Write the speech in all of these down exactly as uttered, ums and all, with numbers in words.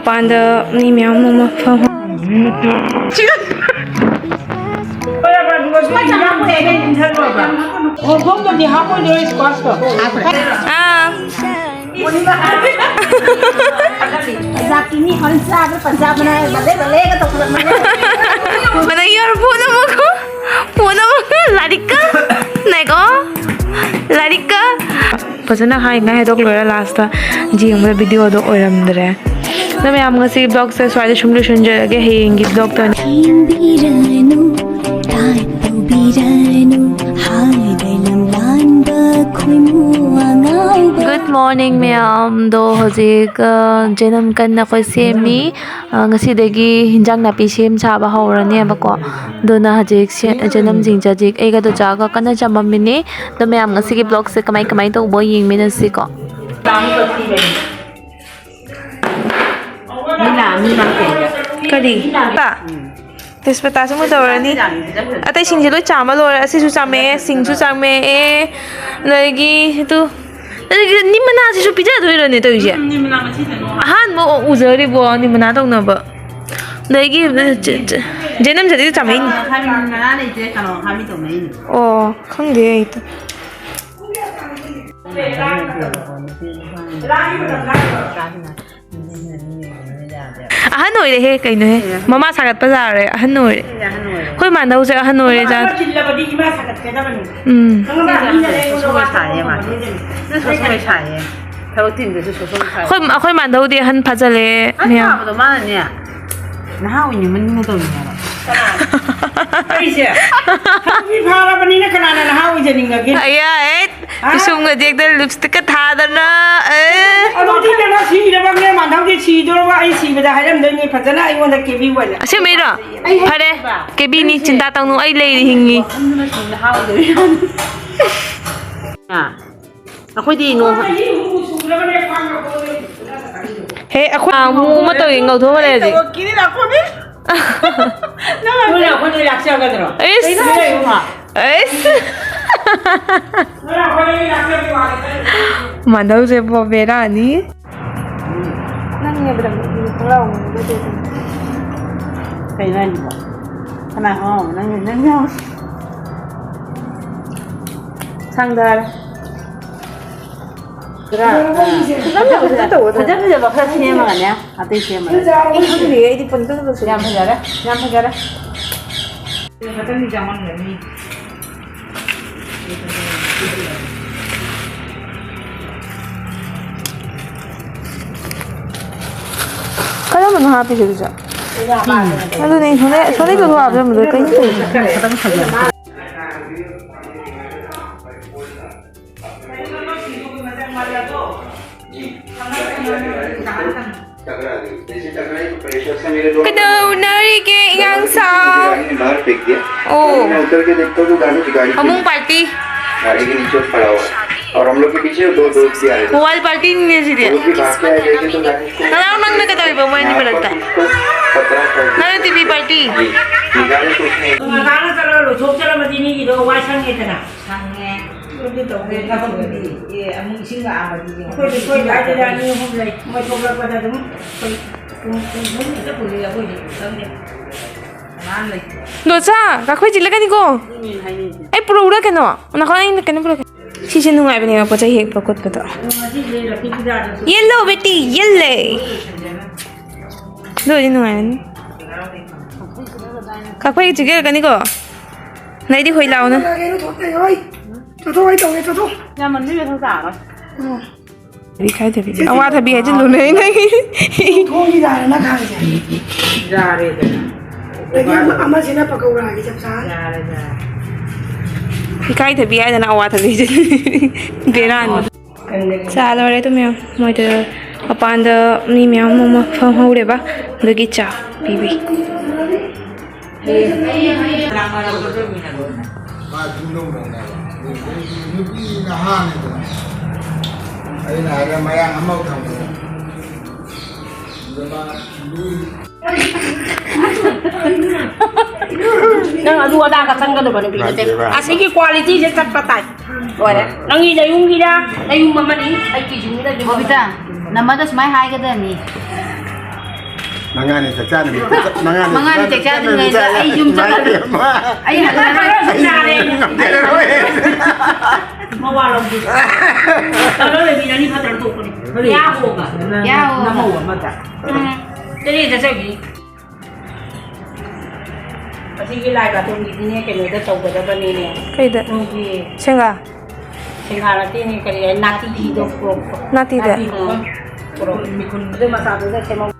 ꯃꯄꯥꯟꯗ ꯃꯤ ꯃꯌꯥꯝ ꯑꯃ ꯐꯝ- ꯍꯣꯝꯗꯗꯤ ꯍꯥꯞꯄꯣꯏꯗ꯭ꯔꯣ ꯁ꯭ꯀ꯭ꯋꯥꯁꯇꯣ? ꯑꯥ ꯄꯟꯖꯥꯕꯀꯤ ꯃꯤ ꯍꯣꯔꯦꯟ ꯆꯥꯕ꯭ꯔꯥ ꯄꯟꯖꯥꯕ ꯃꯅꯥꯏ ꯕꯂꯦ ꯕꯂꯦꯒ ꯇꯧꯈꯠꯂꯛꯃꯅꯦ꯫ ꯃꯅꯥ ꯌꯥꯔ ꯄꯨꯅꯃꯛꯀꯣ ꯄꯨꯅꯃꯛ ꯂꯥꯏꯔꯤꯛꯀ ꯅꯥꯏꯀꯣ ꯂꯥꯏꯔꯤꯛꯀ ꯐꯖꯅ ꯍꯥꯏꯉꯥꯏ ꯍꯥꯏꯗꯣꯛ ꯂꯣꯏꯔ ꯂꯥꯁꯇ ꯌꯦꯡꯕꯗ ꯚꯤꯗꯤꯑꯣꯗꯣ ꯑꯣꯏꯔꯝꯗ꯭ꯔꯦ꯫ ꯑꯗꯣ ꯃꯌꯥꯝ ꯉꯁꯤ ꯕ꯭ꯂꯣꯒꯁꯦ ꯁ꯭ꯋꯥꯏꯗ ꯁꯨꯝ ꯂꯣꯏꯁꯤꯟꯖꯔꯒꯦ꯫ ꯍꯌꯦꯡꯒꯤ ꯕ꯭ꯂꯣꯒꯇ ꯑꯣꯏꯅ ꯊꯦꯝꯕꯤꯔꯅꯨ, ꯇꯥꯏ ꯇꯧꯕꯤꯔꯅꯨ, ꯍꯥꯏꯔꯦ ꯂꯝꯂꯥꯟꯕ ꯈꯣꯏꯃꯨ ꯑꯉꯥꯎꯕ꯫ ꯒꯨꯗ ꯃꯣꯔꯅꯤꯡ ꯃꯌꯥꯝꯗꯣ꯫ ꯍꯧꯖꯤꯛ ꯖꯦꯅꯝ ꯀꯟꯅ ꯑꯩꯈꯣꯏ ꯁꯦꯝꯃꯤ꯫ ꯉꯁꯤꯗꯒꯤ ꯍꯤꯟꯖꯥꯡ ꯅꯥꯄꯤ ꯁꯦꯝ ꯁꯥꯕ ꯍꯧꯔꯅꯦꯕꯀꯣ꯫ ꯑꯗꯨꯅ ꯍꯧꯖꯤꯛ ꯖꯦꯅꯝꯁꯤꯡꯁꯦ ꯍꯧꯖꯤꯛ ꯑꯩꯒ ꯗꯣꯆꯥꯒ ꯀꯟꯅ ꯆꯥꯃꯝꯃꯤꯅꯤ꯫ ꯑꯗꯣ ꯃꯌꯥꯝ ꯉꯁꯤꯒꯤ ꯕ꯭ꯂꯣꯒꯁꯦ ꯀꯃꯥꯏ ꯀꯃꯥꯏ ꯇꯧꯕ ꯌꯦꯡꯃꯤꯟꯅꯁꯤꯀꯣ꯫ ꯃꯤ ꯂꯥꯛꯑ ꯃꯤ ꯃꯥꯡ ꯀꯩꯗ꯫ ꯀꯔꯤ? ꯇꯦꯖꯄꯇꯥꯁꯨ ꯑꯃꯨꯛ ꯇꯧꯔꯅꯤ꯫ ꯑꯇꯩꯁꯤꯡꯁꯦ ꯂꯣꯏ ꯆꯥꯝꯕ ꯂꯣꯏꯔꯦ꯫ ꯑꯁꯤꯁꯨ ꯆꯥꯝꯃꯛꯑꯦ, ꯁꯤꯡꯁꯨ ꯆꯥꯝꯃꯛꯑꯦ, ꯑꯗꯒꯤ ꯑꯗꯨ ꯑꯗꯒꯤ ꯅꯤꯝ ꯃꯅꯥꯁꯤꯁꯨ ꯄꯤꯖꯗꯣꯏꯔꯣꯅꯦ ꯇꯧꯔꯤꯁꯦ? ꯑꯍꯥꯟꯕ ꯎꯖꯔꯤꯕꯣ ꯅꯤꯝ ꯃꯅꯥ ꯇꯧꯅꯕ? ꯑꯗꯒꯤ ꯖꯦꯅꯝ ꯖꯗꯤꯗ ꯆꯥꯝꯃꯛꯏꯅꯤ꯫ ꯃꯅꯥ ꯂꯩꯇ꯭ꯔꯦ ꯀꯩꯅꯣ ꯍꯥꯏꯕꯤ ꯇꯧꯅꯩꯅꯤ꯫ ꯑꯣ ꯈꯪꯗꯦ ꯑꯩ꯫ ꯑꯍꯟ ꯑꯣꯏꯔꯦꯍꯦ ꯀꯩꯅꯣꯍꯦ꯫ ꯃꯃꯥ ꯁꯥꯒꯠꯄ ꯌꯥꯔꯦ ꯑꯍꯟ ꯑꯣꯏꯔꯦ꯫ ꯑꯩꯈꯣꯏ ꯃꯥꯟꯗꯧꯁꯦ ꯑꯍꯟ ꯑꯣꯏꯔꯦ ꯖꯥꯠ꯫ ꯆꯤꯜꯂꯕꯗꯤ ꯏꯃꯥ ꯁꯥꯒꯠꯀꯗꯕꯅꯤ꯫ ꯎꯝ꯫ ꯈꯪꯉꯕ? ꯃꯤꯅ ꯑꯩꯉꯣꯟꯗ ꯋꯥ ꯁꯥꯏꯌꯦ ꯃꯥ꯫ ꯁꯣꯁꯣ ꯁꯥꯏꯌꯦ꯫ ꯊꯕꯛ ꯊꯤꯟꯕꯁꯨ ꯁꯣꯁꯣ ꯁꯥꯏ꯫ ꯑꯩꯈꯣꯏ ꯑꯩꯈꯣꯏ ꯃꯥꯟꯗꯧꯗꯤ ꯑꯍꯟ ꯐꯖꯜꯂꯦ ꯑꯩ ꯃꯌꯥꯝ꯫ ꯊꯥꯕꯗꯣ ꯃꯥꯅꯅꯦ ꯅꯍꯥ ꯑꯣꯏꯅꯤꯡꯃꯟꯅ ꯇꯧꯔꯤꯅꯦꯕ꯫ ꯑꯩꯁꯦ ꯊꯕꯛ ꯐꯥꯔꯕꯅꯤꯅ ꯀꯅꯥꯅ ꯅꯍꯥ ꯑꯣꯏꯖꯅꯤꯡꯉꯒꯦ? ꯑꯌꯥ ꯑꯦ ꯄꯤꯁꯨꯝꯒ ꯌꯦꯛꯇꯅ ꯂꯤꯞꯁꯇꯤꯛꯀ ꯊꯥꯗꯅ ꯑꯦ꯫ ꯑꯗꯨꯗꯤ ꯀꯩꯅꯣ ꯁꯤꯔꯕꯅꯦ ꯃꯥꯟꯗꯧꯗꯤ ꯁꯤꯗꯣꯔꯕ ꯑꯩ ꯁꯤꯕꯗ ꯍꯥꯏꯔꯝꯗꯣꯏꯅꯤ ꯐꯖꯅ ꯑꯩꯉꯣꯟꯗ ꯀꯦꯕꯤꯌꯨ ꯍꯥꯏꯅ꯫ ꯑꯁꯦꯡꯕꯩꯔꯣ? ꯐꯔꯦ ꯀꯦꯕꯤꯅꯤ ꯆꯤꯟꯇꯥ ꯇꯧꯅꯨ ꯑꯩ ꯂꯩꯔꯤ ꯍꯤꯡꯉꯤ꯫ ꯋꯥꯈꯜꯗꯨꯅ ꯁꯨꯝ ꯅꯍꯥ ꯑꯣꯏꯗꯣꯏꯅꯤ꯫ ꯑꯥ꯫ ꯑꯩꯈꯣꯏꯗꯤ ꯅꯣꯡ ꯍꯦ ꯑꯩꯈꯣꯏ ꯑꯃꯨꯛ ꯑꯃ ꯇꯧꯔꯤ ꯉꯧꯊꯣꯛꯈ꯭ꯔꯦ ꯍꯧꯖꯤꯛ꯫ ꯅꯣꯏꯅ ꯑꯩꯈꯣꯏ ꯂꯣꯏ ꯂꯥꯛꯆꯒꯗ꯭ꯔꯣ? ꯑꯩꯁ ꯑꯩꯁ꯫ ꯃꯥꯟꯗꯧꯁꯦ ꯕꯣ ꯕꯦꯔꯥꯅꯤ꯫ ꯀꯩꯅꯣ ꯍꯥꯏꯁꯤꯕꯣ? ꯀꯅꯥ? ꯑꯣ, ꯅꯪ, ꯅꯪ ꯌꯥꯎ-, ꯁꯪꯗ ꯍꯥꯏꯔꯦ꯫ ꯈꯔ, ꯐꯖ ꯐꯖꯕ ꯈꯔ ꯁꯦꯝꯃꯒꯅꯦ, ꯑꯇꯩ ꯁꯦꯝꯃꯒꯅꯦ꯫ ꯑꯩ ꯈꯪꯗꯦ, ꯑꯩꯗꯤ ꯄꯨꯟꯇꯗ ꯄꯨꯟꯁꯤꯜꯂꯦ꯫ ꯌꯥꯝ ꯐꯖꯔꯦ, ꯌꯥꯝ ꯐꯖꯔꯦ꯫ ꯃꯊꯪꯗꯤ ꯆꯥꯃꯝꯒꯅꯤ꯫ ꯀꯔꯝꯕꯅꯣ ꯍꯥꯞꯄꯤꯁꯦ ꯑꯗꯨꯁꯨ? ꯑꯗꯨꯅꯦ, ꯁꯣꯅꯦ-, ꯁꯣꯅꯦ ꯀꯩꯅꯣ ꯍꯥꯞꯄꯤꯔꯝꯕꯗꯣ ꯀꯩꯅꯣ ꯇꯧꯔꯤꯁꯦ? ꯈꯤꯇꯪ ꯐꯖꯕ꯫ ꯀꯩꯗꯧꯅꯔꯤꯒꯦ, ꯏꯉꯥꯡ ꯁꯥ? ꯑꯣ, ꯐꯃꯨꯡ ꯄꯥꯔꯇꯤ꯫ ꯃꯣꯕꯥꯏꯜ ꯄꯥꯔꯇꯤꯅꯤꯅꯦ ꯁꯤꯗꯤ꯫ ꯅꯅꯥꯎ, ꯅꯪꯅ ꯀꯩꯗꯧꯔꯤꯕ ꯃꯣꯏ ꯑꯅꯤ ꯃꯔꯛꯇ? ꯅꯪꯅ ꯇꯤ ꯚꯤ ꯄꯥꯔꯇꯤ꯫ ꯉꯟꯇꯥꯅ ꯆꯠꯂꯒ ꯂꯣꯏꯊꯣꯛꯆꯔꯝꯃꯗꯤ ꯃꯤꯒꯤꯗꯣ ꯋꯥꯏ ꯁꯪꯉꯦꯗꯅ꯫ ꯁꯪꯉꯦ꯫ ꯑꯗꯨ ꯇꯧꯒꯦ ꯊꯕꯛꯇꯨꯗꯤ꯫ ꯑꯦ, ꯑꯃꯨꯛ ꯏꯁꯤꯡ ꯂꯥꯛꯑꯕꯗꯤ ꯌꯦꯡꯉꯣ꯫ ꯑꯩꯈꯣꯏꯗꯤ ꯑꯩꯈꯣꯏ ꯑꯗꯨꯋꯥꯏꯗꯨꯗ ꯑꯅꯤ ꯑꯍꯨꯝ ꯂꯩ꯫ ꯃꯣꯏ ꯊꯣꯛꯂꯛꯄꯗ ꯑꯗꯨꯝ ꯑꯩꯈꯣꯏ ꯄꯨꯡ, ꯄꯨꯡ ꯈꯨꯗꯤꯡ ꯍꯦꯛꯇ ꯄꯨꯔꯛꯑꯦ ꯑꯩꯈꯣꯏꯗꯤ꯫ ꯈꯪꯗꯦ꯫ ꯀꯅꯥꯝ ꯂꯩꯇꯦ꯫ ꯗꯣꯆꯥ, ꯀꯥꯈꯣꯏ ꯆꯤꯜꯂꯛꯀꯅꯤꯀꯣ꯫ ꯑꯗꯨꯅꯦ ꯍꯥꯏꯅꯩꯁꯦ꯫ ꯑꯩ ꯄꯨꯔꯛꯎꯔꯥ ꯀꯩꯅꯣ? ꯅꯈꯣ ꯑꯩꯅ ꯀꯩꯅꯣ ꯄꯨꯔꯛꯀꯦ꯫ ꯁꯤꯁꯦ ꯅꯨꯡꯉꯥꯏꯕꯅꯦꯕ ꯄꯣꯠ ꯆꯩ ꯍꯦꯛꯄ ꯈꯣꯠꯄꯗꯣ꯫ ꯑꯗꯣ ꯉꯁꯤꯁꯦ ꯂꯛꯀꯤ ꯄꯨꯖꯥꯗꯁꯨ ꯌꯦꯜꯂꯣ ꯕꯦꯇꯤ, ꯌꯦꯜꯂꯦ꯫ ꯑꯗꯨ ꯑꯣꯏꯗꯤ ꯅꯨꯡꯉꯥꯏꯔꯅꯤ꯫ ꯀꯥꯛꯐꯩ ꯆꯤꯛꯆꯔꯛꯀꯅꯤꯀꯣ꯫ ꯂꯩꯗꯤ ꯍꯣꯏ ꯂꯥꯎꯅ꯫ ꯆꯠꯊꯣꯛ, ꯑꯩ ꯇꯧꯒꯦ, ꯆꯠꯊꯣꯛ꯫ ꯌꯥꯝꯃꯟꯕꯩ ꯃꯊꯧ ꯇꯥꯔꯣꯏ꯫ ꯎꯝ꯫ ꯏꯀꯥꯏꯗꯕꯤ꯫ ꯑꯋꯥꯊꯕꯤ ꯍꯥꯏꯖꯤꯜꯂꯨꯅꯦ ꯑꯩꯅ꯫ ꯊꯣꯡꯒꯤ ꯌꯥꯔꯦ ꯅꯪ ꯈꯥꯡꯉꯤꯁꯦ꯫ ꯌꯥꯔꯦꯗꯅ꯫ ꯑꯗꯒꯤ ꯑꯃ-, ꯑꯃꯁꯤꯅ ꯄꯀꯧꯔꯥꯒꯤ ꯆꯞ ꯆꯥꯔꯦ꯫ ꯌꯥꯔꯦ, ꯌꯥꯔꯦ꯫ ꯏꯀꯥꯏꯗꯕꯤ ꯍꯥꯏꯗꯅ ꯑꯋꯥꯊꯕꯤ ꯍꯥꯏꯖꯤꯜꯂꯨꯅꯦ꯫ ꯕꯦꯔꯥꯅꯤ꯫ ꯆꯥ ꯂꯣꯏꯔꯦ ꯑꯗꯨ ꯃꯌꯥꯝ꯫ ꯃꯣꯏꯗ ꯃꯄꯥꯟꯗ ꯃꯤ ꯃꯌꯥꯝ ꯑꯃ ꯐꯝꯍꯧꯔꯦꯕ꯫ ꯑꯗꯨꯒꯤ ꯆꯥ ꯄꯤꯕꯤ꯫ ꯃꯥ ꯌꯨꯝꯗ ꯂꯩꯅꯕ꯫ ꯅꯨꯄꯤ ꯅꯍꯥꯅꯤꯗꯅ꯫ ꯑꯩꯅ ꯍꯥꯏꯔꯦ ꯃꯌꯥꯡ ꯑꯃ ꯊꯝꯃꯨ꯫ ꯑꯗꯨ ꯃꯥ ꯂꯨꯏ꯫ ꯅꯪ ꯑꯗꯨ ꯑꯗꯥꯒ ꯆꯪꯒꯗꯕ ꯅꯨꯄꯤ ꯅꯠꯇꯦ꯫ ꯃꯥꯟꯗꯦꯕ꯫ ꯑꯁꯤꯒꯤ qualityꯁꯦ ꯆꯠꯄ ꯇꯥꯏ꯫ ꯂꯣꯏꯔꯦ꯫ ꯅꯪꯒꯤ ꯅꯌꯨꯝꯒꯤꯅ ꯅꯌꯨꯝ ꯑꯃꯅꯤ, ꯑꯩꯒꯤ ꯌꯨꯝꯒꯤꯅ ꯌꯨꯝ ꯕꯣꯕꯤꯇꯥ, ꯑꯃꯅꯤ꯫ ꯅꯝꯃꯗ ꯁꯨꯃꯥꯏ ꯍꯥꯏꯒꯗꯕꯅꯤ꯫ ꯃꯉꯥꯅꯤ ꯆꯥꯛ ꯆꯥꯅꯕꯤ꯫ ꯃꯉꯥꯅꯤ ꯃꯉꯥꯅꯤ ꯆꯥꯛ ꯆꯥꯅꯕꯤ꯫ ꯆꯥꯅꯗ꯭ꯔꯤꯉꯩꯗ ꯑꯩ ꯌꯨꯝ ꯆꯠꯂꯒꯦ꯫ ꯏꯃꯥ꯫ ꯑꯩ ꯍꯜꯂꯔꯣꯏ꯫ ꯑꯩ ꯉꯝꯖꯔꯔꯣꯏ꯫ ꯃꯋꯥ ꯂꯧꯗꯦ꯫ ꯇꯧꯔ ꯂꯩꯕꯤꯔꯅꯤ ꯐꯠꯇ꯭ꯔ ꯇꯣꯛꯄꯅꯤ꯫ ꯌꯥꯍꯣꯕ꯫ ꯌꯥꯍꯣꯕ꯫ ꯅꯃꯧ ꯑꯃꯗ꯫ ꯎꯝ꯫ ꯆꯠꯂꯦ ꯆꯠꯆꯈꯤ꯫ ꯑꯁꯤꯒꯤ ꯂꯥꯏ ꯕꯥꯇꯣꯟꯒꯤꯗꯤꯅꯦ, ꯀꯩꯅꯣꯗ ꯇꯧꯒꯗꯕꯅꯤꯅꯦ꯫ ꯀꯩꯗ? ꯅꯣꯏꯒꯤ ꯁꯦꯡꯒꯥ? ꯁꯦꯡꯒꯥ ꯅꯠꯇꯦꯅꯦ, ꯀꯔꯤ ꯍꯥꯏ, ꯅꯥꯇꯤꯗꯣ ꯄꯨꯔꯛꯄ꯫ ꯅꯥꯇꯤꯗ? ꯎꯝ, ꯄꯨꯔꯛꯄ꯫ ꯃꯤꯈꯨꯟꯗꯨ ꯃꯆꯥꯗꯨꯗ ꯁꯦꯝꯍꯧ-,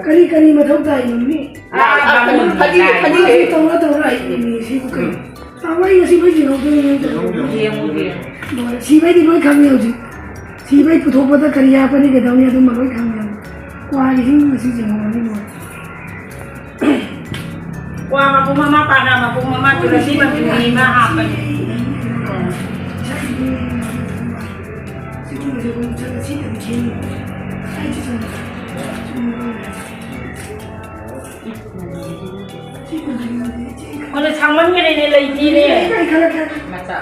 ꯀꯔꯤ ꯀꯔꯤ ꯃꯊꯧ ꯇꯥꯏꯅꯣ ꯃꯤ? ꯑꯥ, ꯑꯥ, ꯐꯅꯦꯛ, ꯐꯅꯦꯛ꯫ ꯇꯧꯔ ꯇꯧꯔ ꯍꯩꯅꯤꯡꯉꯤ ꯁꯤꯕꯨ ꯀꯩꯅꯣ? ꯆꯥꯕ ꯑꯩ ꯉꯁꯤ ꯂꯣꯏ ꯌꯦꯡꯍꯧꯗꯣꯏꯅꯦ꯫ ꯌꯦꯡꯉꯨ, ꯌꯦꯡꯉꯨ꯫ ꯂꯣꯏꯔꯦ꯫ ꯁꯤꯕꯩꯗꯤ ꯂꯣꯏ ꯈꯪꯉꯦ ꯍꯧꯖꯤꯛ꯫ ꯁꯤꯕꯩ ꯄꯨꯊꯣꯛꯄꯗ ꯀꯔꯤ ꯍꯥꯞꯄꯅꯤ, ꯀꯩꯗꯧꯅꯤ, ꯑꯗꯨꯝꯕ ꯂꯣꯏ ꯈꯪꯉꯦ꯫ ꯀ꯭ꯋꯥꯒꯤꯁꯤꯡ ꯉꯁꯤ ꯌꯦꯡꯍꯧꯔꯅꯤ ꯂꯣꯏꯔꯦ꯫ ꯀ꯭ꯋꯥ ꯃꯄꯨꯝ ꯑꯃ, ꯄꯥꯅ ꯃꯄꯨꯝ ꯑꯃ, ꯇꯨꯂꯁꯤ ꯃꯇꯨꯝ ꯑꯅꯤ ꯑꯃ ꯍꯥꯞꯄꯅꯤ꯫ ꯁꯤꯒꯨꯝꯕꯁꯦ ꯑꯗꯨꯝ ꯆꯠꯂ ꯁꯤꯗꯗꯤ ꯈꯦꯡꯉꯤ꯫ ꯑꯩꯁꯦ ꯁꯨꯝ, ꯁꯨꯝ ꯍꯣꯏꯅꯦ, ꯁꯥꯡꯃꯟꯈ꯭ꯔꯦꯅꯦ, ꯂꯩꯇꯦꯅꯦ꯫ ꯃꯆꯥ꯫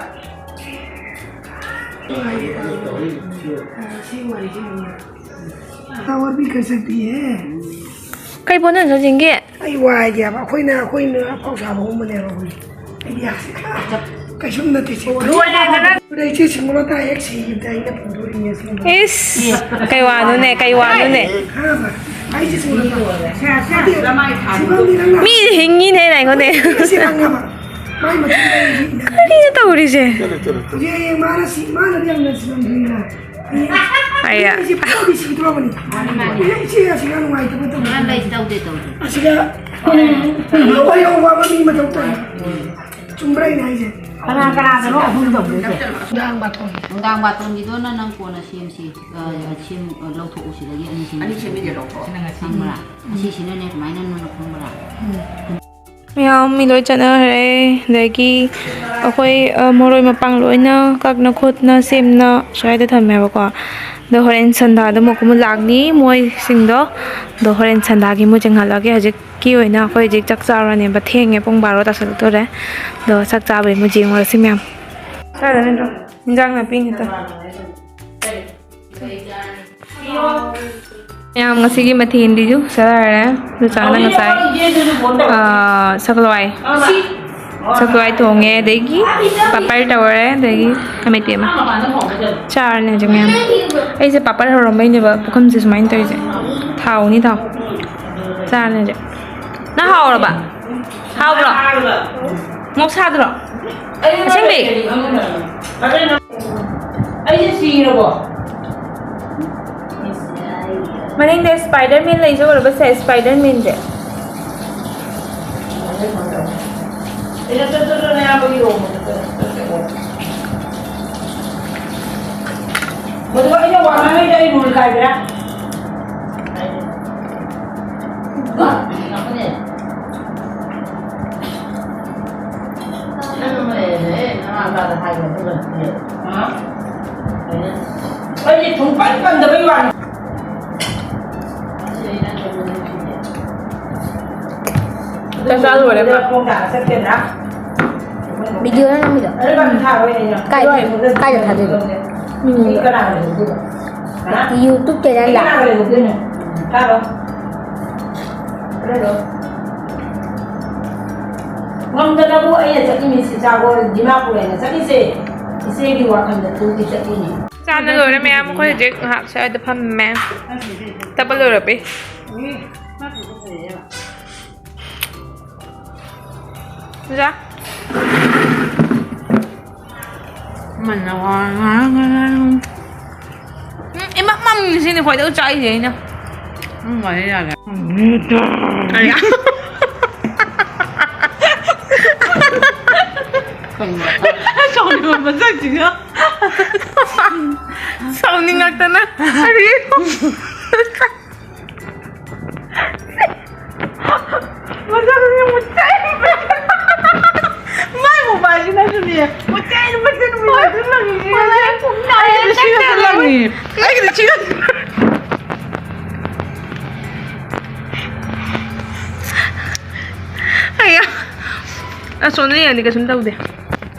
ꯇꯥꯋꯔ ꯚꯤ ꯀꯔ ꯁꯛꯇꯤ ꯍꯦ꯫ ꯀꯩ ꯄꯣꯠꯅꯣ ꯁꯣꯖꯤꯟꯒꯤ? ꯑꯩ ꯋꯥꯏꯒꯦ ꯍꯥꯏꯕ, ꯑꯩꯈꯣꯏꯅ, ꯑꯩꯈꯣꯏꯅ ꯑꯐꯥꯎ ꯁꯥꯕꯒꯨꯝꯕꯅꯦꯕ ꯑꯩꯈꯣꯏ꯫ ꯑꯩꯗꯤ ꯌꯥꯁꯤ ꯈꯔ ꯀꯩꯁꯨꯝ ꯅꯠꯇꯦ ꯁꯤ꯫ ꯂꯣꯏꯔꯦꯗꯅ꯫ ꯑꯗ ꯏꯆꯦ ꯁꯤꯃꯣꯂꯥꯇꯥ ꯍꯦꯛ ꯁꯤꯈꯤꯕꯗ ꯑꯩꯅ ꯄꯨꯊꯣꯛꯏꯅꯦ ꯁꯤꯃ꯫ ꯏꯁ, ꯀꯩ ꯋꯥꯅꯣꯅꯦ, ꯀꯩ ꯋꯥꯅꯣꯅꯦ? ꯈꯪꯉꯕ? ꯑꯩꯁꯦ ꯁꯤꯃꯣꯂꯥꯇꯥ꯫ ꯁꯤꯐꯝꯗꯤ ꯅꯪꯅ ꯃꯤꯗꯤ ꯍꯤꯡꯉꯤꯅꯦ ꯑꯩꯉꯣꯟꯗ꯫ ꯁꯤ ꯈꯪꯉꯕ? ꯃꯥꯏ ꯃꯊꯪꯗ ꯑꯩꯁꯦ ꯏꯟꯅꯔꯦ꯫ ꯀꯔꯤꯅꯣ ꯇꯧꯔꯤꯁꯦ? ꯍꯧꯖꯤꯛ ꯍꯌꯦꯡ ꯃꯥꯅ ꯁꯤ, ꯃꯥꯅꯗꯤ ꯌꯥꯝꯅ ꯁꯤꯐꯝ ꯊꯣꯛꯏꯅ꯫ ꯑꯌꯥ꯫ ꯏꯆꯦ ꯄꯨꯔꯥꯗꯤ ꯁꯤꯗ꯭ꯔꯣꯕꯅꯤ꯫ ꯃꯥꯅꯤ, ꯃꯥꯅꯤ꯫ ꯏꯆꯦ ꯑꯁꯤꯒ ꯅꯨꯡꯉꯥꯏꯇꯕ ꯇꯧꯕ꯫ ꯃꯥꯅꯤ, ꯇꯧꯗꯦ, ꯇꯧꯗꯦ꯫ ꯑꯁꯤꯒ ꯑꯍꯣꯏ, ꯑꯍꯣꯕ ꯑꯃ ꯃꯤ ꯃꯊꯧ ꯇꯥꯏ꯫ ꯆꯨꯝꯕ꯭ꯔꯥ ꯑꯩꯅ ꯍꯥꯏꯁꯦ? ꯀꯅꯥ ꯀꯅꯥꯗꯅꯣ ꯑꯍꯨꯝ ꯇꯧꯗꯣꯏꯁꯦ? ꯅꯨꯡꯗꯥꯡ ꯕꯥꯇꯣꯟ꯫ ꯅꯨꯡꯗꯥꯡ ꯕꯥꯇꯣꯟꯒꯤꯗꯣ ꯅꯪ ꯀꯣꯟꯅ ꯁꯦꯝꯁꯤ꯫ ꯑ, ꯁꯦꯝ-, ꯑ, ꯂꯧꯊꯣꯛꯎ ꯁꯤꯗꯒꯤ ꯑꯅꯤ ꯁꯦꯝꯁꯤ꯫ ꯑꯅꯤ ꯁꯦꯝꯕꯤꯒꯦ, ꯂꯧꯊꯣꯛꯑꯣ꯫ ꯈꯪꯕ꯭ꯔꯥ? ꯑꯁꯤꯁꯤꯅꯅꯦ ꯀꯃꯥꯏꯅ ꯅꯪꯅ ꯈꯪꯕ꯭ꯔꯥ? ꯃꯌꯥꯝ ꯃꯤ ꯂꯣꯏ ꯆꯠꯅꯈ꯭ꯔꯦ꯫ ꯑꯗꯒꯤ ꯑꯩꯈꯣꯏ, ꯑ, ꯃꯔꯣꯏ ꯃꯄꯥꯡ ꯂꯣꯏꯅ ꯀꯛꯅ ꯈꯣꯠꯅ ꯁꯦꯝꯅ ꯁ꯭ꯋꯥꯏꯗ ꯊꯝꯃꯦꯕꯀꯣ꯫ ꯑꯗꯣ ꯍꯣꯔꯦꯟ ꯁꯟꯗꯥꯗ ꯑꯃꯨꯛ ꯑꯃꯨꯛ ꯂꯥꯛꯅꯤ ꯃꯣꯏꯁꯤꯡꯗꯣ꯫ ꯑꯗꯣ ꯍꯣꯔꯦꯟ ꯁꯟꯗꯥꯒꯤ ꯃꯣꯏ ꯆꯦꯡꯍꯜꯂꯛꯑꯒꯦ꯫ ꯍꯧꯖꯤꯛꯀꯤ ꯑꯣꯏꯅ ꯑꯩꯈꯣꯏ ꯍꯧꯖꯤꯛ ꯆꯥꯛ ꯆꯥꯔꯅꯦꯕ꯫ ꯊꯦꯡꯉꯦ, ꯄꯨꯡ ꯕꯥꯔꯣ ꯇꯥꯁꯜꯂꯛꯇꯣꯔꯦ꯫ ꯑꯗꯣ ꯆꯥꯛ ꯆꯥꯕꯩ ꯃꯣꯏ ꯌꯦꯡꯉꯨꯔꯁꯤ ꯃꯌꯥꯝ꯫ ꯁ꯭ꯋꯥꯏꯗ ꯅꯠꯇ꯭ꯔꯣ? ꯏꯟꯖꯥꯡ ꯅꯥꯄꯤꯅꯤꯗ꯫ ꯃꯌꯥꯝ, ꯉꯁꯤꯒꯤ ꯃꯊꯦꯜꯗꯤꯁꯨ ꯆꯥꯔꯦ꯫ ꯑꯗꯨ ꯆꯥꯅ ꯉꯁꯥꯏ, ꯑꯥ, ꯁꯒꯂꯋꯥꯏ, ꯁꯒꯂꯋꯥꯏ ꯊꯣꯡꯉꯦ, ꯑꯗꯒꯤ ꯄꯥꯄꯔ ꯇꯧꯔꯦ, ꯑꯗꯒꯤ ꯑꯃꯦꯠꯄꯤ ꯑꯃ ꯆꯥꯔꯅꯤ ꯍꯧꯖꯤꯛ ꯃꯌꯥꯝ꯫ ꯑꯩꯁꯦ ꯄꯥꯄꯔ ꯍꯧꯔꯝꯕꯩꯅꯦꯕ ꯄꯨꯈꯝꯁꯦ ꯁꯨꯃꯥꯏꯅ ꯇꯧꯔꯤꯁꯦ꯫ ꯊꯥꯎꯅꯤ ꯊꯥꯎ꯫ ꯆꯥꯔꯅꯤ ꯍꯧꯖꯤꯛ꯫ ꯅꯪ ꯍꯥꯎꯔꯕ? ꯍꯥꯎꯕ꯭ꯔꯣ? ꯃꯣꯛ ꯁꯥꯗ꯭ꯔꯣ? ꯑꯁꯦꯡꯕꯩ? ꯑꯩꯁꯦ ꯁꯤꯔꯕꯣ? ꯃꯅꯤꯡꯗ ꯁ꯭ꯄꯥꯏꯗꯔ ꯃꯦꯟ ꯂꯩꯁꯦ ꯎꯔꯕ ꯁꯦ? ꯁ꯭ꯄꯥꯏꯗꯔ ꯃꯦꯟꯁꯦ꯫ ꯃꯗꯨꯒ ꯑꯩꯅ ꯋꯥ ꯉꯥꯡꯉꯩꯗ ꯑꯩ ꯔꯨꯜ ꯀꯥꯏꯕ꯭ꯔꯥ? ꯑꯩꯗꯤ ꯁꯨꯡꯄꯟ ꯄꯟꯗꯕꯩ ꯋꯥꯅꯤ꯫ ꯆꯥꯛ ꯆꯥ ꯂꯣꯏꯔꯦ꯫ ꯈꯣꯡ ꯇꯥꯅ ꯆꯠꯀꯗ꯭ꯔꯥ? ꯚꯤꯗꯤꯑꯣ ꯅꯝꯃꯤꯔꯣ? ꯑꯗꯨ ꯀꯥꯟꯗ ꯊꯥꯔꯣꯏ ꯑꯩꯅ꯫ ꯀꯥꯏ-, ꯀꯥꯏꯗ ꯊꯥꯗꯣꯏꯕ? ꯃꯤ ꯃꯤ ꯀꯅꯥꯒ ꯂꯩꯍꯧꯗꯣꯏꯅꯣ? ꯍꯥ? YouTube ꯆꯦꯅꯦꯜꯗ? ꯀꯅꯥꯒ ꯂꯩꯍꯧꯗꯣꯏꯅꯣ? ꯊꯥꯔꯣ꯫ ꯍꯣꯔꯦꯟꯗꯣ꯫ ꯉꯝꯗꯅꯕꯨ ꯑꯩꯅ ꯆꯠꯂꯤꯅꯤ ꯁꯤꯆꯥꯒꯣ ꯗꯤꯃꯥꯄꯨꯔ ꯍꯥꯏꯅ ꯆꯠꯂꯤꯁꯦ꯫ ꯏꯆꯦꯒꯤ ꯋꯥꯈꯜꯗ ꯇꯨꯒꯤ ꯆꯠꯂꯤꯅꯤ꯫ ꯆꯥꯅ ꯂꯣꯏꯔꯦ ꯃꯌꯥꯝ꯫ ꯑꯩꯈꯣꯏ ꯍꯧꯖꯤꯛ ꯉꯥꯏꯍꯥꯛ ꯁ꯭ꯋꯥꯏꯗ ꯐꯝꯃꯦ꯫ ꯇꯞꯄ ꯂꯣꯏꯔꯛꯄꯩ꯫ ꯖꯥ꯫ ꯃꯟꯅ ꯋꯥ ꯉꯥꯡ-, ꯉꯥꯡ-, ꯉꯥꯡ-, ꯎꯝ, ꯏꯃꯛ ꯃꯝꯁꯤꯅꯦ ꯈ꯭ꯋꯥꯏꯗꯒꯤ ꯆꯥꯛꯏꯁꯦ ꯑꯩꯅ꯫ ꯎꯝ, ꯋꯥꯔꯤ ꯌꯥꯔꯦ꯫ ꯀꯔꯤ? ꯁꯥꯎꯅꯤꯡꯕ ꯃꯁꯛꯁꯤꯒ꯫ ꯁꯥꯎꯅꯤꯡꯉꯛꯇꯅ꯫ ꯀꯔꯤ? ꯃꯁꯛꯁꯦ ꯃꯨꯠꯊꯔꯤꯕ꯭ꯔꯥ? ꯃꯥꯏ ꯃꯣꯕꯥꯏꯜꯁꯤꯅꯁꯨ ꯑꯩꯒꯤꯗꯤ ꯆꯤꯛꯀꯟ꯫ ꯑꯩꯌꯥ꯫ ꯑꯁꯣꯝꯗ ꯌꯦꯡꯉꯗꯤ ꯀꯩꯁꯨꯝ ꯇꯧꯗꯦ꯫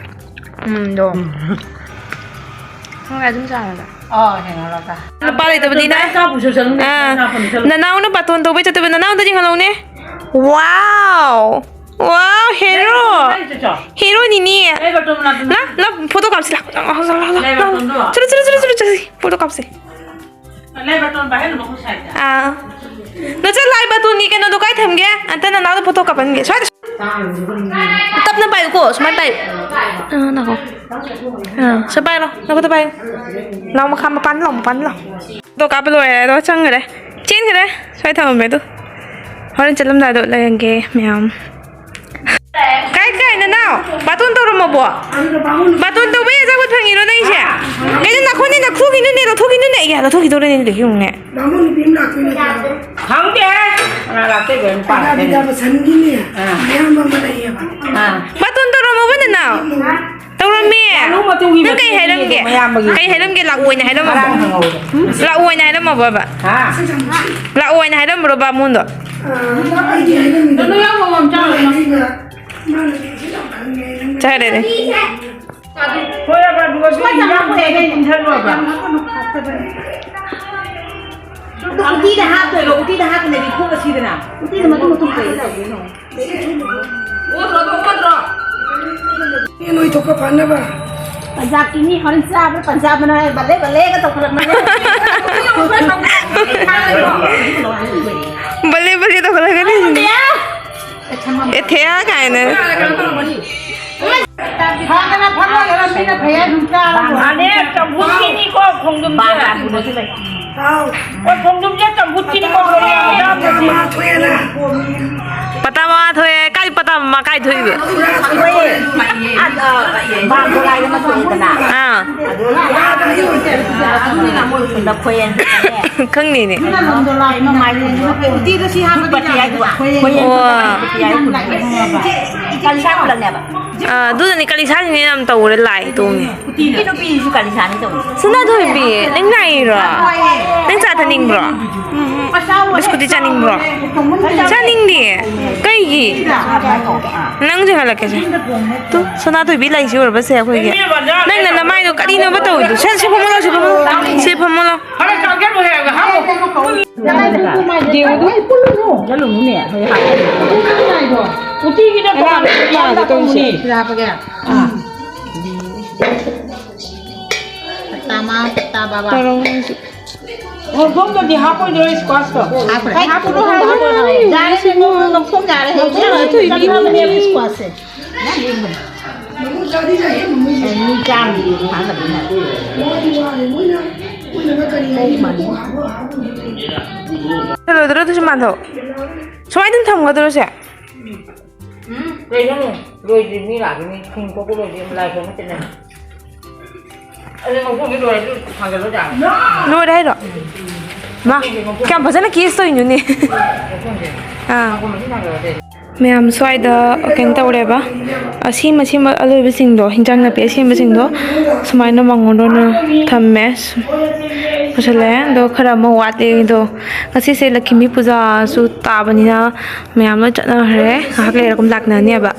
ꯎꯝ, ꯗꯣ꯫ ꯅꯪ ꯑꯗꯨꯝ ꯆꯥꯔꯒ꯫ ꯑꯥ, ꯍꯦꯡꯉꯧꯔꯒ꯫ ꯅꯨꯄꯥ ꯂꯩꯇꯕꯅꯤꯅ꯫ ꯆꯥꯕꯁꯨ ꯆꯪꯗꯦ, ꯑꯥ꯫ ꯆꯥꯕꯁꯨ ꯆꯪꯗꯦ꯫ ꯅꯅꯥꯎꯅ ꯕꯥꯇꯣꯟ ꯇꯧꯕꯩ ꯆꯠꯇꯣꯏꯕ, ꯅꯅꯥꯎꯗ ꯌꯦꯡꯍꯜꯂꯧꯅꯦ꯫ Wow! Wow, hero! ꯂꯩ, ꯂꯩ, ꯆꯠꯆꯣ꯫ Hero ꯅꯤꯅꯦ꯫ ꯂꯩ, ꯕꯥꯇꯣꯟ ꯃꯅꯥꯛꯇ꯫ ꯂꯥ, ꯂꯥ, photo ꯀꯥꯞꯁꯤ, ꯂꯥ, ꯂꯥ, ꯂꯥ, ꯂꯥ, ꯂꯥ, ꯂꯩ, ꯂꯥ꯫ ꯕꯥꯇꯣꯟꯗꯣ꯫ ꯆꯠꯂꯨ, ꯆꯠꯂꯨ, ꯆꯠꯂꯨ, ꯆꯠꯂꯨ, ꯆꯠꯂꯨ, photo ꯀꯥꯞꯁꯤ꯫ ꯂꯩ, ꯕꯥꯇꯣꯟ ꯄꯥꯏꯍꯜꯂꯨ, ꯃꯈꯨꯠ ꯁꯥꯏꯗ꯫ ꯑꯥ꯫ ꯅꯆꯟ ꯂꯥꯏ ꯕꯥꯇꯣꯟꯒꯤ ꯀꯩꯅꯣꯗꯣ ꯀꯥꯏ ꯊꯝꯒꯦ? ꯑꯝꯇ ꯅꯅꯥꯎꯗ photo ꯀꯥꯞꯍꯟꯒꯦ꯫ ꯁ꯭ꯋꯥꯏꯗ꯫ ꯇꯞꯅ ꯄꯥꯏꯌꯨꯀꯣ, ꯁꯨꯃꯥꯏꯅ ꯄꯥꯏꯌꯨ꯫ ꯑꯥ, ꯅꯀꯣ꯫ ꯑꯥ, ꯁꯤ ꯄꯥꯏꯔꯣ, ꯅꯈꯨꯠꯇ ꯄꯥꯏꯌꯨ꯫ ꯂꯥꯎ, ꯃꯈꯥ ꯃꯄꯥꯟꯗ ꯂꯥꯎ, ꯃꯄꯥꯟꯗ ꯂꯥꯎ꯫ ꯐꯣꯇꯣ ꯀꯥꯞꯄ ꯂꯣꯏꯔꯦ, ꯑꯗꯣ ꯆꯪꯈ꯭ꯔꯦ꯫ ꯆꯦꯟꯈ꯭ꯔꯦ꯫ ꯁ꯭ꯋꯥꯏ ꯊꯝꯃꯝꯃꯦ ꯑꯗꯨ꯫ ꯍꯣꯔꯦꯟ ꯆꯠꯂꯝꯗꯥꯏꯗ ꯎꯠꯂꯔꯒꯦ ꯃꯌꯥꯝ꯫ ꯀꯥꯏ, ꯀꯥꯏ, ꯅꯅꯥꯎ? ꯕꯥꯇꯣꯟ ꯇꯧꯔꯝꯃꯕꯣ? ꯕꯥꯇꯣꯟ ꯇꯧꯕꯩ ꯑꯆꯥꯄꯣꯠ ꯐꯪꯉꯤꯔꯣ ꯅꯪꯒꯤꯁꯦ? ꯀꯩꯅꯣ ꯅꯈꯣꯟꯅꯦ ꯅꯈꯨꯒꯤꯅꯨꯅꯦ, ꯂꯧꯊꯣꯛꯈꯤꯅꯨꯅꯦ꯫ ꯑꯦ, ꯂꯧꯊꯣꯛꯈꯤꯗꯧꯔꯦꯅꯦ, ꯑꯗꯨꯗꯤ ꯌꯦꯡꯉꯨꯅꯦ꯫ ꯕꯥꯃꯣꯟ ꯅꯨꯄꯤ ꯑꯃ ꯂꯥꯛꯇꯣꯏꯅꯦ꯫ ꯈꯪꯗꯦ꯫ ꯀꯅꯥ ꯂꯥꯛꯇꯣꯏꯕ? ꯅꯨꯄꯥ ꯑꯗꯥ ꯂꯥꯛꯇꯣꯏꯅꯦ꯫ ꯕꯤꯗ꯭ꯌꯥꯄꯁꯟꯒꯤꯅꯦ, ꯑꯥ꯫ ꯃꯌꯥꯝꯕ ꯑꯃ ꯂꯩꯌꯦꯕ꯫ ꯑꯥ꯫ ꯕꯥꯇꯣꯟ ꯇꯧꯔꯝꯃꯕ ꯅꯅꯥꯎ? ꯇꯧꯔꯝꯃꯤ꯫ ꯂꯥꯂꯨ ꯃꯇꯨꯒꯤ ꯅꯪ ꯀꯩ ꯃꯇꯨꯒꯤ ꯍꯥꯏꯔꯝꯒꯦ? ꯃꯌꯥꯝꯕꯒꯤ꯫ ꯀꯩ ꯍꯥꯏꯔꯝꯒꯦ? ꯂꯥꯛꯑꯣꯏꯅ ꯍꯥꯏꯔꯝꯃꯕꯣ? ꯉꯔꯥꯡ ꯍꯪꯍꯧꯋꯦ꯫ ꯂꯥꯛꯑꯣꯏꯅ ꯍꯥꯏꯔꯝꯃꯕꯕ? ꯍꯥ? ꯂꯥꯛꯑꯣꯏꯅ ꯍꯥꯏꯔꯝꯕ꯭ꯔꯣ ꯕꯥꯃꯣꯟꯗꯣ? ꯑꯥ, ꯑꯩꯗꯤ ꯍꯥꯏꯔꯝꯃꯤꯗꯅ꯫ ꯅꯪ ꯌꯥꯎꯕ ꯉꯝ ꯆꯥꯔꯣꯏ꯫ ꯃꯥꯅꯗꯤ, ꯃꯥꯅꯗꯤ ꯍꯤꯗꯥꯛ ꯈꯪꯉꯦ, ꯅꯪ ꯆꯥꯔꯦꯅꯦ꯫ ꯍꯣꯏ, ꯑꯗꯨꯒ ꯑꯗꯨ ꯏꯟꯖꯥꯡ ꯈꯨꯂꯩꯗꯣ ꯄꯨꯟꯁꯜꯂꯣꯕ꯫ ꯎꯇꯤꯗ ꯍꯥꯞꯇꯣꯏꯔꯣ? ꯎꯇꯤꯗ ꯍꯥꯞꯄꯅꯗꯤ ꯈꯣꯛꯑ ꯁꯤꯗꯅ꯫ ꯎꯇꯤꯗ ꯃꯇꯨꯝ ꯃꯇꯨꯝ ꯀꯩ ꯇꯧꯗꯣꯏꯅꯣ? ꯑꯣꯠꯇ꯭ꯔꯣ, ꯑꯗꯣ ꯑꯣꯠꯇ꯭ꯔꯣ? ꯅꯣꯏ ꯊꯣꯛꯄ ꯐꯅꯕ꯫ ꯄꯟꯖꯥꯕꯀꯤ ꯃꯤ ꯍꯣꯔꯦꯟ ꯆꯥꯕ꯭ꯔꯥ? ꯄꯟꯖꯥꯕ ꯃꯅꯥ ꯕꯜꯂꯦ ꯕꯜꯂꯦꯒ ꯇꯧꯈꯠꯂꯛꯄꯅꯦ꯫ ꯕꯜꯂꯦ ꯕꯜꯂꯦ ꯇꯧꯈꯠꯂꯛꯀꯅꯤ꯫ ꯑꯦꯊꯦꯌꯥ ꯀꯥꯏꯅ꯫ ꯐꯗꯅ ꯐꯠꯂꯣꯏꯗꯅ ꯃꯤꯅ ꯐꯩ ꯍꯥꯏ ꯁꯨꯝ ꯆꯥꯔꯕ꯫ ꯃꯥꯅꯦ, ꯆꯝꯐꯨꯠꯀꯤꯅꯤꯀꯣ ꯈꯣꯡꯗ꯭ꯔꯨꯝꯁꯦ꯫ ꯍꯥꯎ꯫ ꯑꯣ, ꯈꯣꯡꯗ꯭ꯔꯨꯝꯁꯦ ꯆꯝꯐꯨꯠꯀꯤꯅꯤꯀꯣ꯫ ꯄꯇꯥ ꯃꯥ ꯊꯣꯛꯑꯦꯅ꯫ ꯄꯇꯥ ꯃꯥ ꯊꯣꯛꯑꯦ꯫ ꯀꯥꯏ ꯄꯇꯥ ꯑꯃ ꯀꯥꯏ ꯊꯣꯛꯏꯕ? ꯑꯩꯈꯣꯏ ꯑꯥ, ꯕꯥꯝꯕꯣꯂꯥꯏꯗ ꯑꯃ ꯊꯣꯛꯏꯗꯅ꯫ ꯑꯥ꯫ ꯑꯗꯨ ꯂꯐꯣꯏ ꯑꯅꯤ ꯊꯣꯛꯑꯦ꯫ ꯈꯪꯅꯤꯅꯦ꯫ ꯎꯇꯤꯗ ꯁꯤ ꯍꯥꯞꯄꯗꯤ ꯌꯥꯏꯗꯅ꯫ ꯑꯣ꯫ ꯀꯂꯤꯁꯥ ꯈꯨꯂꯛꯅꯦꯕ꯫ ꯑꯥ, ꯑꯗꯨꯗꯅꯤ ꯀꯂꯤꯁꯥꯁꯤꯡꯁꯦ ꯌꯥꯝ ꯇꯧꯔꯦ, ꯂꯥꯏ ꯇꯣꯡꯉꯦ꯫ ꯎꯇꯤ ꯅꯨꯄꯤꯁꯨ ꯀꯂꯤꯁꯥꯅꯤ ꯇꯧꯔꯤꯁꯦ꯫ ꯁꯅꯥꯊꯣꯏꯕꯤ, ꯅꯪ ꯂꯥꯛꯏꯔꯣ? ꯅꯪ ꯆꯥ ꯊꯛꯅꯤꯡꯕ꯭ꯔꯣ? ꯕꯤꯁꯀꯨꯠꯇꯤ ꯆꯥꯅꯤꯡꯕ꯭ꯔꯣ? ꯆꯥꯅꯤꯡꯗꯦ꯫ ꯀꯩꯒꯤ? ꯅꯪꯁꯨ ꯍꯜꯂꯛꯀꯦꯁꯦ꯫ ꯇꯨ, ꯁꯅꯥꯊꯣꯏꯕꯤ ꯂꯩꯁꯤ ꯎꯔꯕꯁꯦ ꯑꯩꯈꯣꯏꯒꯤ꯫ ꯅꯪꯅ ꯅꯃꯥꯏꯗꯣ ꯀꯔꯤꯅꯣꯕ ꯇꯧꯔꯤꯗꯣ? ꯁꯦ, ꯁꯤ ꯐꯝꯃꯣ ꯂꯥꯎ, ꯁꯤ ꯐꯝꯃꯣ ꯂꯥꯎ꯫ ꯁꯤ ꯐꯝꯃꯣ ꯂꯥꯎ꯫ ꯌꯦꯡꯉꯨꯗꯨ꯫ ꯎꯇꯤꯒꯤꯅ ꯇꯣꯉꯥꯟꯅ ꯇꯧꯁꯦ꯫ ꯇꯥꯃꯥ, ꯇꯥ ꯕꯥꯕꯥ꯫ ꯇꯧꯔꯣ ꯅꯪꯁꯨ꯫ ꯉꯧꯊꯣꯡꯗꯗꯤ ꯍꯥꯞꯄꯣꯏꯗ꯭ꯔꯣ squash ꯇꯣ? ꯍꯥꯞꯄꯣꯏ꯫ ꯀꯩ ꯍꯥꯞꯄꯨꯅꯣ ꯍꯥꯏꯕꯅꯣ? ꯌꯥꯔꯦ, ꯉꯧꯊꯣꯡ ꯌꯥꯔꯦ꯫ ꯍꯌꯦꯡ ꯆꯥꯅꯕꯅꯦꯕ squash ꯁꯦ꯫ ꯃꯤ ꯆꯥꯝꯃꯒꯤ ꯊꯥꯡꯒꯠꯂꯤꯅꯦ꯫ ꯂꯣꯏꯗꯣꯏꯔꯣ ꯑꯗꯨꯁꯨ ꯃꯥꯟꯗꯣ? ꯁꯨꯃꯥꯏꯅ ꯑꯗꯨꯝ ꯊꯝꯒꯗꯣꯏꯔꯣ ꯁꯦ? ꯎꯝ, ꯀꯩꯅꯣꯅꯦ? ꯂꯣꯏꯗ꯭ꯔꯤ, ꯃꯤ ꯂꯥꯛꯈꯤꯅꯤ꯫ ꯊꯨꯝ ꯈꯣꯛꯄ ꯂꯣꯏꯗ꯭ꯔꯤ, ꯂꯥꯏ ꯈꯨꯔꯨꯝꯕ ꯆꯠꯅꯔꯤ꯫ ꯑꯗꯨ ꯉꯧꯊꯣꯡꯗꯤ ꯂꯣꯏꯔꯦ, ꯑꯗꯨ ꯊꯥꯡꯒꯠꯂꯣ ꯌꯥꯔꯦ꯫ ꯂꯣꯏꯔꯦ ꯍꯥꯏꯔꯣ? ꯃꯥ, ꯀꯌꯥꯝ ꯐꯖꯅ ꯀꯤꯁ ꯇꯧꯔꯤꯅꯣꯅꯦ? ꯉꯧꯊꯣꯡꯁꯦ꯫ ꯑꯥ꯫ ꯉꯧꯊꯣꯡꯁꯦ ꯊꯥꯡꯒꯠꯂꯣ ꯑꯇꯩ꯫ ꯃꯌꯥꯝ ꯁ꯭ꯋꯥꯏꯗ ꯀꯩꯅꯣ ꯇꯧꯔꯦꯕ, ꯑꯁꯦꯝ ꯑꯁꯦꯝꯕ ꯑꯂꯣꯏꯕꯁꯤꯡꯗꯣ, ꯍꯤꯟꯖꯥꯡ ꯅꯥꯄꯤ ꯑꯁꯦꯝꯕꯁꯤꯡꯗꯣ ꯁꯨꯃꯥꯏꯅ ꯃꯥꯡꯒꯣꯟꯗ ꯑꯣꯏꯅ ꯊꯝꯃꯦ꯫ ꯄꯨꯁꯜꯂꯛꯑꯦ꯫ ꯑꯗꯣ ꯈꯔ ꯑꯃ ꯋꯥꯠꯂꯤ꯫ ꯑꯗꯣ ꯉꯁꯤꯁꯦ ꯂꯛꯈꯤꯃꯤ ꯄꯨꯖꯥꯁꯨ ꯇꯥꯕꯅꯤꯅ ꯃꯌꯥꯝ ꯂꯣꯏ ꯆꯠꯅꯈ꯭ꯔꯦ꯫ ꯉꯥꯏꯍꯥꯛ ꯂꯩꯔꯒ ꯑꯗꯨꯝ ꯂꯥꯛꯅꯅꯦꯕ꯫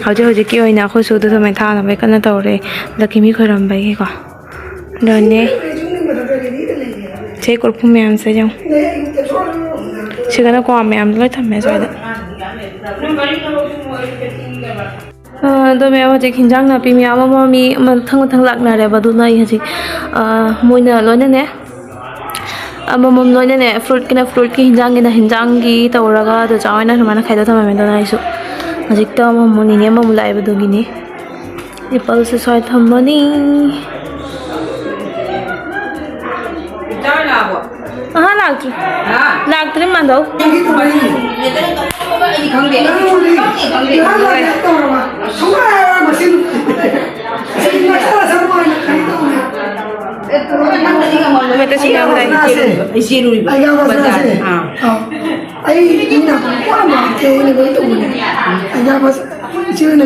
ꯍꯧꯖꯤꯛ ꯍꯧꯖꯤꯛꯀꯤ ꯑꯣꯏꯅ ꯑꯩꯈꯣꯏꯁꯨ ꯑꯗꯨ ꯃꯩ ꯊꯥꯅꯕꯒꯤ ꯀꯟꯅ ꯇꯧꯔꯦ, ꯂꯛꯈꯤꯃꯤ ꯈꯣꯏꯔꯝꯕꯒꯤꯀꯣ꯫ ꯑꯗꯨꯅꯦ ꯁꯤ ꯀꯣꯔꯐꯨ ꯃꯌꯥꯝꯁꯦ ꯌꯦꯡꯉꯨ꯫ ꯁꯤꯗꯅ ꯀ꯭ꯋꯥ ꯃꯌꯥꯝꯗꯣ ꯂꯣꯏ ꯊꯝꯃꯦ ꯁ꯭ꯋꯥꯏꯗ꯫ ꯑ, ꯑꯗꯣ ꯃꯌꯥꯝ, ꯍꯧꯖꯤꯛ ꯍꯤꯟꯖꯥꯡ ꯅꯥꯄꯤ ꯃꯌꯥꯝ ꯑꯃ ꯃꯤ ꯃꯊꯪ ꯃꯊꯪ ꯂꯥꯛꯅꯔꯦꯕ꯫ ꯑꯗꯨꯅ ꯑꯩ ꯍꯧꯖꯤꯛ, ꯑ, ꯃꯣꯏꯅ ꯂꯣꯏꯅꯅꯦ ꯑꯃꯃꯝ ꯂꯣꯏꯅꯅꯦ, ꯐ꯭ꯔꯨꯠꯀꯤꯅ ꯐ꯭ꯔꯨꯠꯀꯤ, ꯍꯤꯟꯖꯥꯡꯒꯤꯅ ꯍꯤꯟꯖꯥꯡꯒꯤ ꯇꯧꯔꯒ ꯑꯗꯨ ꯆꯥ ꯑꯣꯏꯅ ꯁꯨꯃꯥꯏꯅ ꯈꯥꯏꯗꯣꯛ ꯊꯝꯃꯝꯃꯦ꯫ ꯑꯗꯨꯅ ꯑꯩꯁꯨ ꯍꯧꯖꯤꯛꯇ ꯑꯃꯃꯝ ꯅꯤꯅꯦ ꯑꯃꯃꯨꯛ ꯂꯥꯛꯑꯦꯕ, ꯑꯗꯨꯒꯤꯅꯤ꯫ ꯑꯦꯄꯜꯁꯦ ꯁ꯭ꯋꯥꯏ ꯊꯝꯃꯅꯤ꯫ ꯑꯍꯥ, ꯂꯥꯛꯇ꯭ꯔꯤ꯫ ꯂꯥꯛꯇ꯭ꯔꯤ ꯃꯥꯟꯗꯧ꯫ ꯃꯦꯇ ꯁꯤ ꯉꯥꯡꯗꯥꯏ꯫ ꯑꯩ ꯆꯦꯜꯂꯨꯔꯤꯕ꯫ ꯑꯩ ꯃꯤꯅ ꯄꯨꯔꯥ ꯃꯥꯡꯈꯤ, ꯑꯩꯅ ꯂꯣꯏ ꯇꯧꯕꯅꯦ꯫ ꯑꯩ ꯏꯆꯦ ꯑꯣꯏꯅ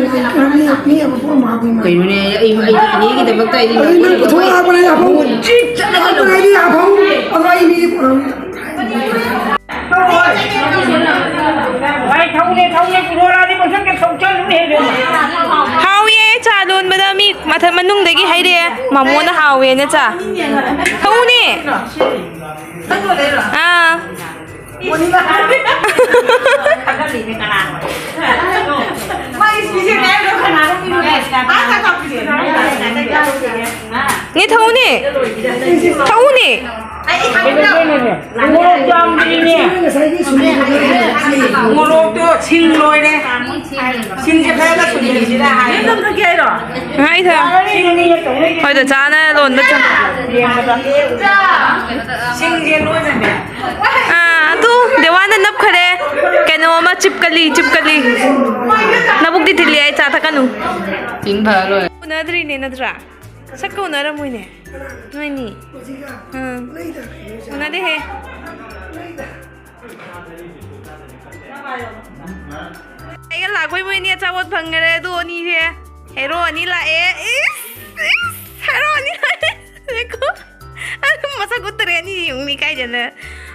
ꯃꯤ, ꯃꯤ ꯑꯃ ꯄꯨꯔꯥ ꯃꯥꯡꯕ ꯏꯃꯥ꯫ ꯀꯩꯅꯣꯅꯦ, ꯑꯩ, ꯑꯩ ꯏꯅꯦꯒꯤꯗꯃꯛꯇ ꯑꯩꯗꯤ ꯑꯩ ꯅꯪ ꯄꯨꯊꯣꯛ ꯂꯥꯛꯄꯅꯦ, ꯑꯐꯥꯎ꯫ ꯃꯨꯖꯤꯠ ꯆꯠꯂꯒ ꯂꯥꯛꯄꯅꯦ, ꯑꯩꯗꯤ ꯑꯐꯥꯎ꯫ ꯑꯗꯣ ꯑꯩ ꯃꯤ ꯄꯨꯔꯥ ꯍꯥꯎꯌꯦ, ꯆꯥ ꯂꯣꯟꯕꯗ ꯃꯤ ꯃꯊꯛ ꯃꯅꯨꯡꯗꯒꯤ ꯍꯥꯏꯔꯛꯑꯦ, ꯃꯃꯣꯅ ꯍꯥꯎꯌꯦꯅ ꯆꯥ꯫ ꯊꯛꯎꯅꯦ꯫ ꯑꯥ꯫ ꯅꯦ, ꯊꯛꯎꯅꯦ꯫ ꯊꯛꯎꯅꯦ꯫ ꯃꯣꯔꯣꯛꯇꯣ ꯁꯤꯡ ꯂꯣꯏꯔꯦ꯫ ꯁꯤꯡꯁꯦ ꯐꯖꯅ ꯁꯨꯝꯖꯤꯜꯂꯤꯁꯤꯗ ꯍꯥꯏ꯫ ꯍꯥꯏꯗ꯫ ꯍꯣꯏꯗ, ꯆꯥꯅ ꯂꯣꯟꯕ ꯆꯥ꯫ ꯁꯤꯡꯁꯦ ꯂꯣꯏꯅꯅꯦ꯫ ꯑꯥ, ꯑꯗꯨ ꯗꯦꯋꯥꯟꯗ ꯅꯞꯈꯔꯦ꯫ ꯀꯩꯅꯣ ꯑꯃ ꯆꯤꯞꯀꯂꯤ, ꯆꯤꯞꯀꯂꯤ꯫ ꯅꯕꯨꯛꯇꯤ ꯊꯤꯜꯂꯤ, ꯑꯩ ꯆꯥ ꯊꯛꯀꯅꯨ꯫ ꯆꯤꯟ ꯐꯔ ꯂꯣꯏꯔꯦ꯫ ꯎꯅꯗ꯭ꯔꯤꯅꯦ ꯅꯠꯇ꯭ꯔꯥ? ꯁꯛꯀ ꯎꯅꯔꯝꯃꯣꯏꯅꯦ ꯅꯣꯏꯅꯤ꯫ ꯎꯝ꯫ ꯎꯅꯗꯦꯍꯦ꯫ ꯑꯩꯒ ꯂꯥꯛꯄꯩ ꯃꯣꯏꯅꯤ ꯑꯆꯥꯄꯣꯠ ꯐꯪꯈꯔꯦ꯫ ꯑꯗꯨ ꯑꯅꯤꯁꯦ ꯍꯦꯔꯣ ꯑꯅꯤ ꯂꯥꯛꯑꯦ꯫ ꯏꯁ, ꯏꯁ, ꯍꯦꯔꯣ ꯑꯅꯤ ꯂꯥꯛꯑꯦ꯫ ꯉꯥꯏꯈꯣ꯫ ꯑꯗꯨ ꯃꯁꯛ ꯎꯠꯇꯔꯦ ꯑꯅꯤ ꯌꯦꯡꯉꯨ ꯏꯀꯥꯏꯖꯅ꯫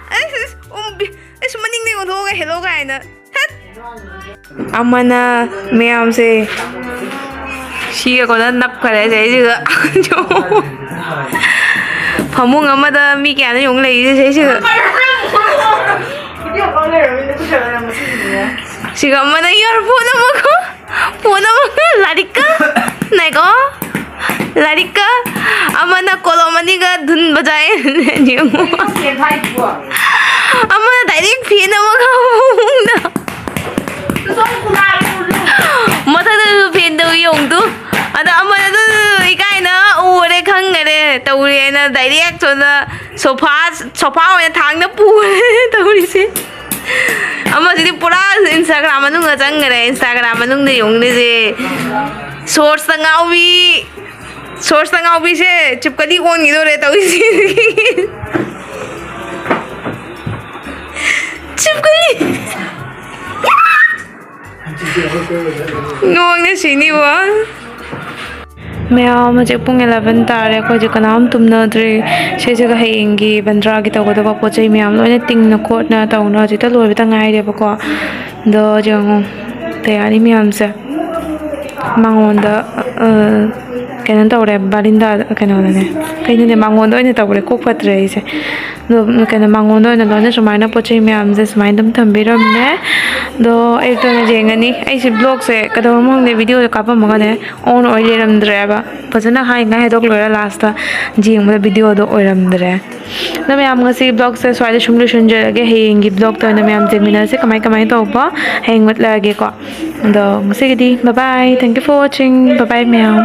ꯑꯁ, ꯑꯁ, ꯎꯝ, ꯕꯤ-, ꯑꯁ, ꯃꯅꯤꯡꯗꯩ ꯑꯣꯟꯊꯣꯛꯑꯒ ꯍꯦꯜꯂꯣ ꯀꯥꯏꯅ꯫ ꯊꯠ! ꯑꯃꯅ ꯃꯌꯥꯝꯁꯦ ꯁꯤꯒ ꯀꯣꯟꯅ ꯅꯞꯈꯔꯦ ꯁꯤꯗꯩꯁꯤꯗ꯫ ꯐꯃꯨꯡ ꯑꯃꯗ ꯃꯤ ꯀꯌꯥꯅꯣ ꯌꯦꯡꯉꯨ ꯂꯩꯔꯤꯁꯦ ꯁꯤꯗꯩꯁꯤꯗ꯫ ꯁꯤꯒ ꯑꯃꯅ ꯏꯌꯥꯔꯐꯣꯟ ꯑꯃꯒ, ꯐꯣꯟ ꯑꯃꯒ, ꯂꯥꯏꯔꯤꯛꯀ, ꯅꯥꯏꯀꯣ, ꯂꯥꯏꯔꯤꯛꯀ, ꯑꯃꯅ ꯀꯣꯂꯣꯝ ꯑꯅꯤꯒ ꯙꯨꯟ ꯕꯖꯥꯏ꯫ ꯌꯦꯡꯉꯣ꯫ ꯑꯃꯅ ꯗꯥꯏꯔꯦꯛ ꯐꯦꯟ ꯑꯃꯒ ꯐꯃꯨꯡꯗ꯫ ꯃꯊꯛꯇꯁꯨ ꯐꯦꯟ ꯇꯧ ꯌꯦꯡꯉꯨ ꯇꯨ꯫ ꯑꯗ ꯑꯃꯅ ꯑꯗꯨ ꯏꯀꯥꯏꯅ ꯎꯔꯦ ꯈꯪꯈꯔꯦ꯫ ꯇꯧꯔꯦꯅ ꯗꯥꯏꯔꯦꯛ ꯁꯣꯝꯗ ꯁꯣꯐꯥ, ꯁꯣꯐꯥ ꯑꯣꯏꯅ ꯊꯥꯡꯅ ꯄꯨꯔꯦ ꯇꯧꯔꯤꯁꯦ꯫ ꯑꯃꯁꯤꯗꯤ ꯄꯨꯔꯥ ꯏꯟꯁꯇꯥꯒ꯭ꯔꯥꯝ ꯃꯅꯨꯡꯗ ꯆꯪꯈ꯭ꯔꯦ꯫ ꯏꯟꯁꯇꯥꯒ꯭ꯔꯥꯝ ꯃꯅꯨꯡꯗ ꯌꯦꯡꯉꯨꯅꯦꯁꯦ, ꯁꯣꯔꯠꯁꯇ ꯉꯥꯎꯕꯤ, ꯁꯣꯔꯠꯁꯇ ꯉꯥꯎꯕꯤꯁꯦ ꯆꯨꯞꯀꯗꯤ ꯑꯣꯟꯈꯤꯗꯣꯔꯦ ꯇꯧꯔꯤꯁꯦ꯫ ꯆꯨꯞꯀꯗꯤ꯫ ꯅꯣꯡꯅ ꯁꯤꯅꯤꯕꯣ꯫ ꯃꯌꯥꯝ, ꯍꯧꯖꯤꯛ ꯄꯨꯡ eleven ꯇꯥꯔꯦ꯫ ꯑꯩꯈꯣꯏ ꯍꯧꯖꯤꯛ ꯀꯅꯥꯝ ꯇꯨꯝꯅꯗ꯭ꯔꯤ꯫ ꯁꯤꯁꯤꯒ ꯍꯌꯦꯡꯒꯤ ꯕꯟꯗ꯭ꯔꯥꯒꯤ ꯇꯧꯒꯗꯕ ꯄꯣꯠ ꯆꯩ ꯃꯌꯥꯝ ꯂꯣꯏꯅ ꯇꯤꯡꯅ ꯈꯣꯠꯅ ꯇꯧꯅ ꯍꯧꯖꯤꯛꯇ ꯂꯣꯏꯕꯇ ꯉꯥꯏꯔꯦꯕꯀꯣ꯫ ꯑꯗꯣ ꯌꯦꯡꯉꯣ, ꯇꯌꯥꯔꯤ ꯃꯌꯥꯝꯁꯦ꯫ ꯃꯉꯣꯟꯗ, ꯑ, ꯀꯩꯅꯣ ꯇꯧꯔꯦ, ꯕꯥꯔꯤꯟꯗꯥꯗ, ꯀꯩꯅꯣꯗꯅꯦ꯫ ꯀꯩꯅꯣꯅꯦ, ꯃꯉꯣꯟꯗ ꯑꯣꯏꯅ ꯇꯧꯔꯦ, ꯀꯣꯛ ꯐꯠꯇ꯭ꯔꯦ ꯑꯩꯁꯦ꯫ ꯑꯗꯣ ꯀꯩꯅꯣ, ꯃꯉꯣꯟꯗ ꯑꯣꯏꯅ ꯂꯣꯏꯅ ꯁꯨꯃꯥꯏꯅ ꯄꯣꯠ ꯆꯩ ꯃꯌꯥꯝꯁꯦ ꯁꯨꯃꯥꯏꯅ ꯑꯗꯨꯝ ꯊꯝꯕꯤꯔꯝꯃꯦ꯫ ꯑꯗꯣ ꯑꯌꯨꯛꯇ ꯑꯣꯏꯅ ꯌꯦꯡꯉꯅꯤ꯫ ꯑꯩꯁꯦ ꯕ꯭ꯂꯣꯛꯁꯦ ꯀꯩꯗꯧꯔꯝꯅꯣ ꯈꯪꯗꯦ, ꯚꯤꯗꯤꯑꯣꯗ ꯀꯥꯞꯄꯝꯃꯒꯅꯦ ꯑꯣꯟ ꯑꯣꯏ ꯂꯩꯔꯝꯗ꯭ꯔꯦꯕ꯫ ꯐꯖꯅ ꯍꯥꯏꯉꯥꯏ ꯍꯥꯏꯗꯣꯛ ꯂꯣꯏꯔ ꯂꯥꯁꯇ ꯌꯦꯡꯕꯗ ꯚꯤꯗꯤꯑꯣꯗꯣ ꯑꯣꯏꯔꯝꯗ꯭ꯔꯦ꯫ ꯑꯗꯣ ꯃꯌꯥꯝ, ꯉꯁꯤ ꯕ꯭ꯂꯣꯛꯁꯦ ꯁ꯭ꯋꯥꯏꯗ ꯁꯨꯝ ꯂꯣꯏꯁꯤꯟꯖꯔꯒꯦ꯫ ꯍꯌꯦꯡꯒꯤ ꯕ꯭ꯂꯣꯛꯇ ꯑꯣꯏꯅ ꯃꯌꯥꯝ ꯌꯦꯡꯃꯤꯟꯅꯔꯁꯤ, ꯀꯃꯥꯏ ꯀꯃꯥꯏꯅ ꯇꯧꯕ ꯍꯌꯦꯡ ꯎꯠꯂꯛꯑꯒꯦꯀꯣ꯫ ꯑꯗꯣ ꯉꯁꯤꯒꯤꯗꯤ bye bye, thank you for watching, bye bye ꯃꯌꯥꯝ꯫